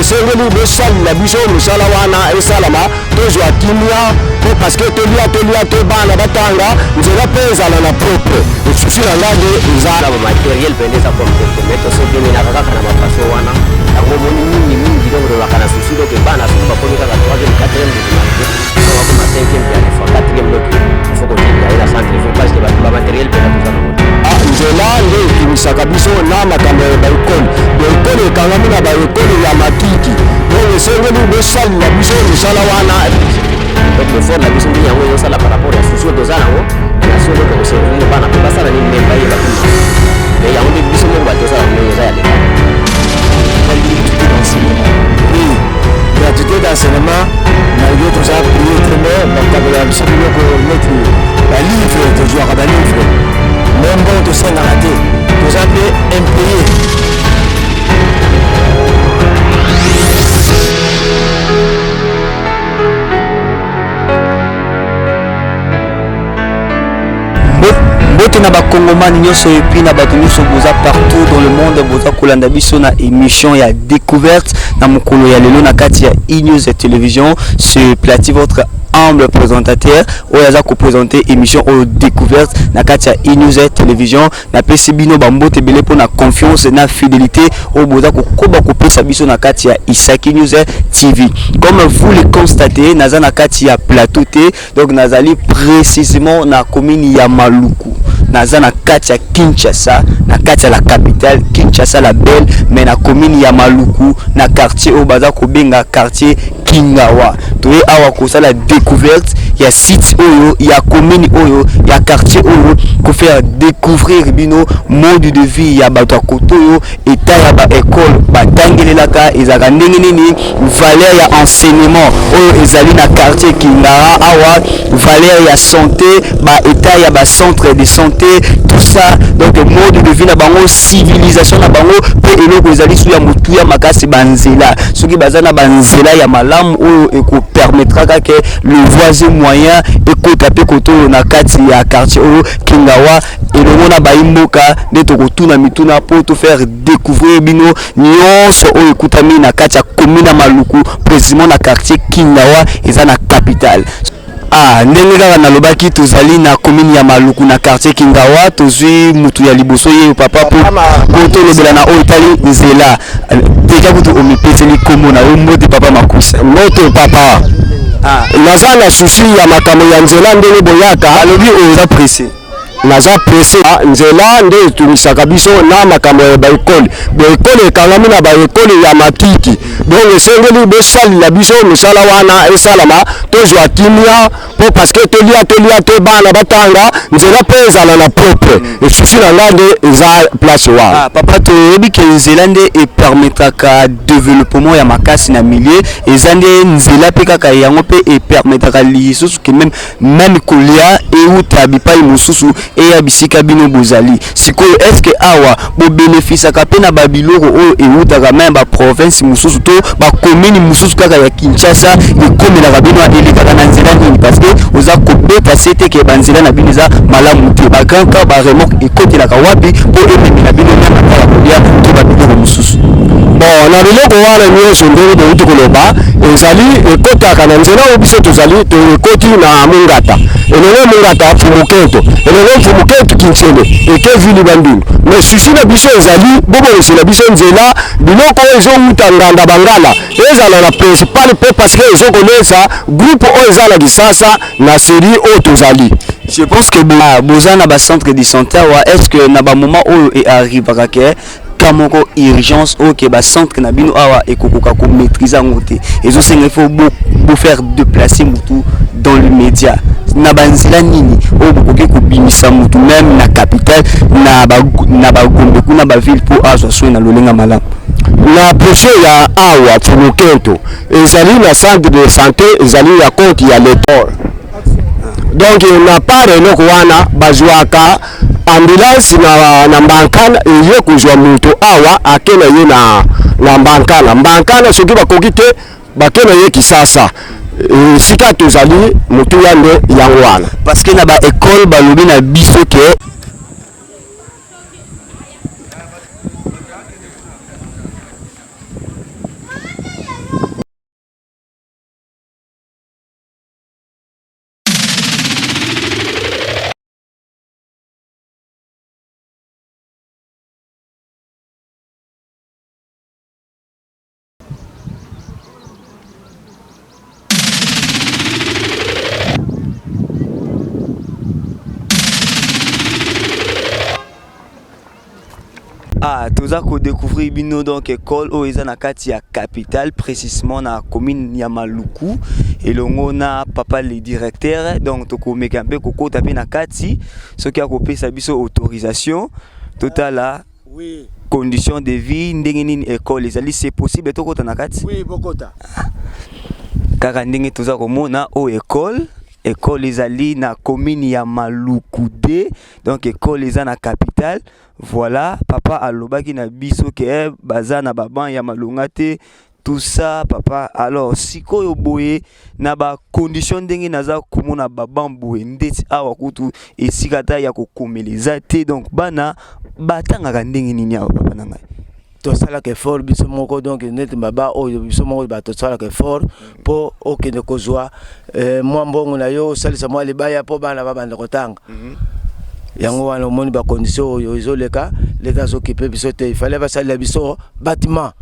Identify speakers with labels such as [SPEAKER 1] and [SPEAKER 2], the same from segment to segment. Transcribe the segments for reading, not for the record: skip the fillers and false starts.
[SPEAKER 1] Esengeli bosalela biso mosala wana esalama, tozwa kimia mpo parce que tolia tolia te, bana batanga, nzela mpe ezala na propre. Souci na ngai nde eza
[SPEAKER 2] na bamatériel mpenza eza complété, mais tosodemenaka kaka na bafaçon wana. Yango omoni mingi mingi, donc tozalaka na souci. Donc bana soki bakomi kaka 3e, 4e de humanité, donc bakoma 5e ya fois 4e, donc il faut kotinda ye na centre ville parce que bamatériel mpenza toza nango te.
[SPEAKER 1] Nzela nde ekimisaka biso na makambo ya baécole. Baécole ekangami na baécole ya matiti, donc esengeli bosalela biso mosala wana.
[SPEAKER 2] Donc l'effort na biso ndenge yango ezosala par rapport ya souci oyo toza nango na so donc koservir bana mpe basala nini me bayeba kuna, mais yango nde biso moko bato tosala ndenge eza ya leta.
[SPEAKER 3] Gratuité d'enseignement, oui, gratuité d'enseignement, malgré toza prié te, mais bakabola biso biloko neti balivre, tozwaka balivre, mais mbongo tosengaka te, toza mpe impayé.
[SPEAKER 4] Mbote na bakongomani nyonso et puis na bato nyonso boza partout dans le monde, boza kolanda biso na émission ya découverte na mokolo ya lelo na kati ya E-News Télévision. C'est Plati, votre humble présentateur oyo aza koprésente émission oyo découverte na kati ya E-News Télévision. Napesi bino bambote ebele mpona confiance na fidélité oyo boza kokoba kopesa biso na kati ya Isaki News TV. Comme vous le constatez, naza na kati ya plateau te, donc nazali précisément na commune ya Maluku. Naza na kati ya Kinshasa, na kati ya la capitale Kinshasa la belle, mais na commune ya Maluku, na quartier oyo baza kobenga quartier Kingawa. Toye awa kosala découverte ya site oyo, ya commune oyo, ya quartier oyo, kofaire découvrir bino mode de vie ya bato ya kote oyo, état ya baécole batangelelaka ezalaka ndenge nini, valeur ya enseignement oyo ezali na quartier Kingawa awa, valeur ya santé, baétat ya bacentre de santé, tout ça. Donc mode de vie na bango, civilisation na bango, mpe eloko ezali su ya motuya makasi, banzela. Soki baza na banzela ya malamu oyo ekopermettraka ke le voies et moyen ekota mpe kote oyo na kati ya quartier oyo Kingawa, elongo na bayimboka nde tokotuna mituna mpo tofaire découvrir bino nyonso oyo ekutami na kati ya commune ya Maluku, précisément na quartier Kingawa, eza na capitale. Ah, ndenge kaka nalobaki, tozali na commune ya Maluku, na quartier Kingawa. Tozwi mutu ya liboso, ye papa, po tolobela na oyo etali nzela. Deja kutu omipeseli nkombo na yo. Mbote papa Makusa.
[SPEAKER 1] Mbote papa. Naza na souci ya makambo ya nzela ndenge boyaka.
[SPEAKER 4] Alobi oyo oza pressé.
[SPEAKER 1] Naza pressé. Nzela nde etungisaka biso na makambo ya baécole. Baécole ekangami na baécole ya matiti, donc esengeli bosalela biso mosala wana esalama, tozwa kimia mpo parce que tolia tolia te, bana batanga, nzela mpe ezala na propre. Souci na ngai nde eza place wana.
[SPEAKER 4] Ah, papa, toyebi ke nzela nde epermettraka développement ya makasi na milieu. Eza nde nzela mpe kaka yango mpe epermettraka lisusu ke même kolia euta bipai mosusu eya bisika bino bozali sikoyo. Est-ce awa bobénéficiaka mpe na babiloko oyo eutaka même baprovince mosusu to bacommune mosusu kaka ya Kinshasa ekomelaka bino? Elekaka na nzela nini? Parce que oza kobeta se te ke banzela na bino eza malamu te. Bagrand car, baremorque ekotelaka wapi mpo ememela bino même ata ya kolia to babiloko mosusu?
[SPEAKER 1] Bon, na biloko wana nyonso ndenge bouti koloba, ezali ekotaka na nzela oyo biso tozali. Ekoti na Mungata, elongo Mungata Mfumuketo, elongo Mfumuketo Kinsele, eke ville Bandundu. Mais souci na biso ezali bobongisela biso nzela, biloko oyo ezowuta nganda bangala ezala na principal mpe parce que ezokolesa groupe oyo eza na Kisasa na série oyo tozali.
[SPEAKER 4] Je pense que boza na bacentre de santé awa. Est ce que na bamoment oyo earrivaka ke ka moko urgence oyo ke bacentre na bino awa ekokoka komaîtrise yango te, ezosenga il faut bofaire déplacer mutu dans le média, na banzela nini oyo bokoki kobimisa mutu même na capitale, na bagombe kuna, baville, mpo azwa soin na lolenga malamu?
[SPEAKER 1] Na pression ya awa Fumukento ezali na centre de santé, ezali ya compte ya l'État. Donc na part eloko wana, bazwaka ambulance na Mbankana, eye kozwa moto awa, ake na ye na Mbankana. Mbankana soki bakoki te, bake na ye Kisasa. Esika tozali, motuya nde yango wana.
[SPEAKER 4] Parce que na baécole balobi na biso ke Ah, toza kodécouvrir bino donc école oyo eza na kati ya capitale, précisément na commune ya Maluku, elongo na papa le directeur. Donc tokomeka mpe kokota mpe na kati soki akopesa biso autorisation, totala condition de vie ndenge nini école ezali. C'est possible tokota na kati?
[SPEAKER 3] Oui, bokota.
[SPEAKER 4] Kaka ndenge toza komona oyo école, école ezali na commune ya Maluku 2, donc école eza na capitale. Voilà, papa alobaki na biso ke baza na babancs ya malonga te, tout ça, papa. Alors sikoyo boye na bacondition ndenge naza komona babancs boye, ndeti awa kutu esika ta ya kokomela eza te. Donc bana batangaka ndenge nini awa, papa na ngai?
[SPEAKER 3] Tosalaka effort biso moko. Donc neti maba oyo, biso moko bato tosalaka effort mpo okende kozwa mwa mbongo na yo, osalisa mwa libaya mpo bana babanda kotanga. Yango wana omoni bacondition oyo ezoleka. Leta azokipe biso te. Ifale basalela biso bâtiment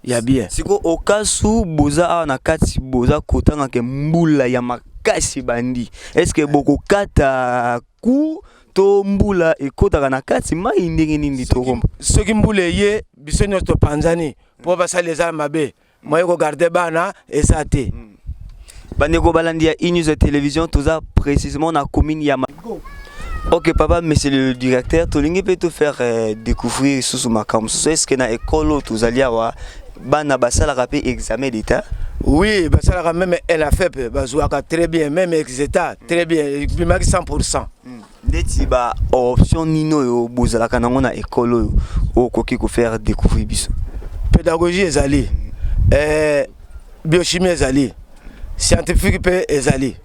[SPEAKER 3] ya bien.
[SPEAKER 4] Siko okasu boza awa na kati, boza kotangaka, mbula ya makasi bandi, est-ce bokokata cours to mbula ekotaka na kati mai ndenge nini tokomba?
[SPEAKER 3] Soki mbula eye, biso nyonso topanzani mpo basali eza mabe, moye kogarder bana eza te.
[SPEAKER 4] Bandeko balandi ya E-News Télévision, toza précisément na commune ya. Ok papa, monsieur le directeur, tolingi mpe tofaire découvrir lisusu makambo mosusu. Est ce que na école oyo tozali awa, bana basalaka mpe examen d'état?
[SPEAKER 3] Oui, basalaka. Même ENAFEP bazwaka très bien, même exeta très bien, ebimaki 100.
[SPEAKER 4] Ndeti ba option nini oyo bozalaka nango na école oyo okoki kofaire découvrir biso?
[SPEAKER 3] Pédagogie ezali, biochimie ezali, scientifique mpe ezali.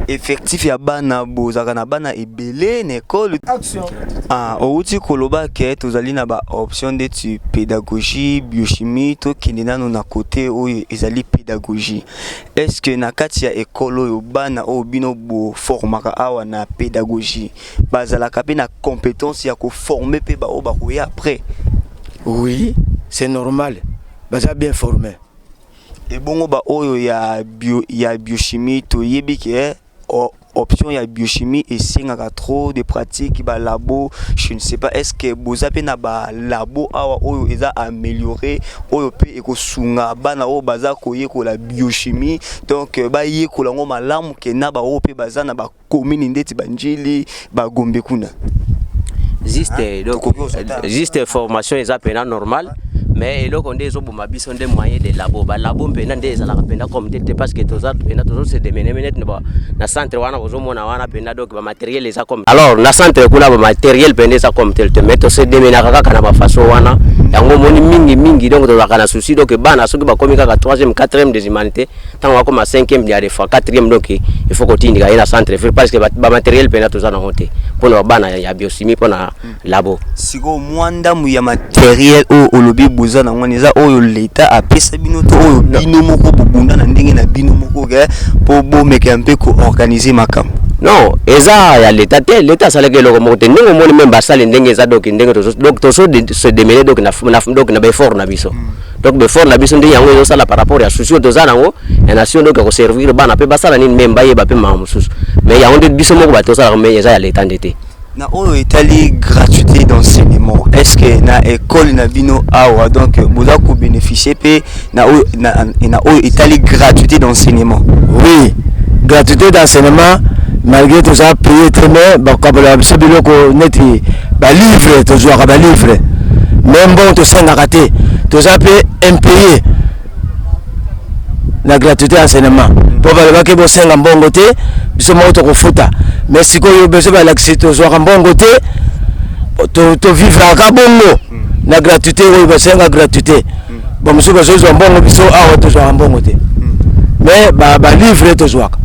[SPEAKER 4] Effectif ya bana, bozalaka na bana ebele na école? Ah, outi koloba ke tozali na baoption ndeti pédagogie, biochimie. Tokende nano na côté oyo ezali pédagogie. Est ce que na kati ya école oyo, bana oyo bino boformaka awa na pédagogie bazalaka mpe na compétence ya koformer mpe baoyo bakoya après?
[SPEAKER 3] Oui, c'est normal, baza bien formé.
[SPEAKER 4] Ebongo baoyo ya biochimie, toyebi ke option ya biochimie esengaka trop de pratique, balabo, je ne sais pas, est ce que boza mpe na balabo awa oyo eza amélioré, oyo mpe ekosunga bana oyo baza koyekola biochimie, donc bayekola yango malamu ke na baoyo mpe baza na bacommune ndeti baNdjili, baGombe kuna?
[SPEAKER 2] Juste, donc juste formation eza mpenza normal, mais eloko nde ezoboma biso nde moyen de labo. Balabo mpenza nde ezalaka mpenza comme tel te, parce que toza mpenza tozose démener neti na centre wana ozomona wana mpenza. Donc bamatériel eza comme, alors na centre kuna bamatériel mpenza eza comme tel te, mais tose démenaka kaka na bafaçon wana. Yango omoni mingi mingi, donc tozalaka na souci. Donc bana soki bakomi kaka 3e, 4e des humanités, ntango bakoma 5e, ya des fois 4e, donc il faut kotindika ye na centre, parce que bamatériel mpenza toza nango te mpona bana ya biochimie, mpona labo.
[SPEAKER 4] Sikoyo mwa ndambu ya matériel oyo olobi boza nango wana, eza oyo leta apesa bino to oyo bino moko bobunda na ndenge na bino moko ke mpo bomeka mpe koorganiser makambo?
[SPEAKER 2] Non, eza ya leta te. Leta asalaki eloko moko te. Ndenge omoni même basali ndenge eza, donc ndenge donc tozo se démener, donc donc na baeffort na biso, donc baeffort na biso nde yango ezosala par rapport ya souci oyo toza nango ya nation, donc ya koservir bana mpe basala nini, même bayeba mpe makambo mosusu. Mais yango nde biso moko bato tosalaka, mais eza ya leta nde te.
[SPEAKER 4] Na oyo etali gratuité d'enseignement, est ce que na école na bino awa, donc boza kobénéficier mpe na oyo etali gratuité d'enseignement?
[SPEAKER 3] Oui, gratuité d'enseignement, malgré toza payé te, mais bakabolaka biso biloko neti balivre, tozwaka balivre, mais mbongo tosengaka te. Toza mpe impayé na gratuité enseignement, mpo balobaki bosenga mbongo te, biso moko tokofuta. Mais sikoyo biso balakisi tozwaka mbongo te, tovivraka bongo na gratuité oyo basenga gratuité. Bamosusu bazozwa mbongo, biso awa tozwaka mbongo te, mais balivre tozwaka.